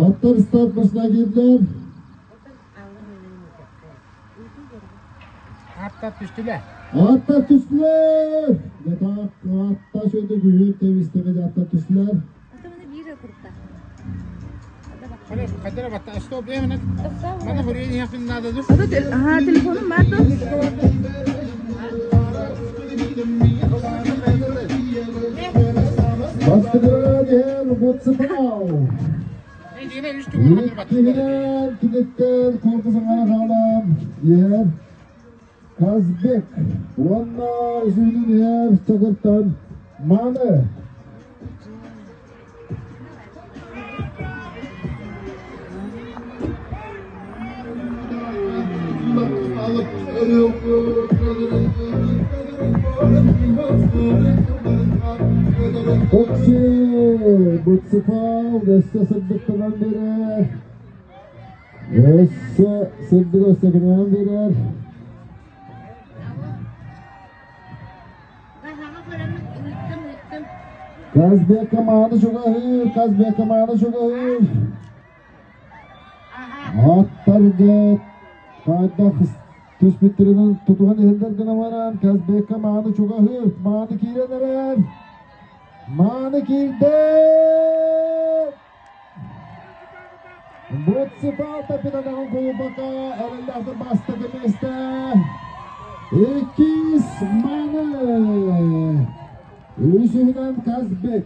Аттар старт басына киирдилэр. Аттар түстүлэр. Аттар түстүлэр. Жатаак атта шөйді күһүр тэбистеме аттар түстүлэр. Телефонум бар да. Бастыгыра диһэр Бутсыпау. Иккиһинэн киниттэн корпусуҥа хаалан иһэр Казбек уонна үсүһүнэн иһэр Чакыртан Маны. Окси, Бутсыпал, өссө сырдыктанан берер. Өссө сырдык өссө гынан берер. Казбек мааны чугаһыыр, Казбек мааны чугаһыыр. Аттарга хайдах түспүттэринэн тутуһан иһэллэр гына баран Казбекка мааны чугаһыыр, мааны киирэн эрэр. Мааны киирдэ! Муниципал тапитанаҕын кулубака эрэллээхтэр бастакы миэстэ. Иккис Маны. Үсүһүнэн Казбек.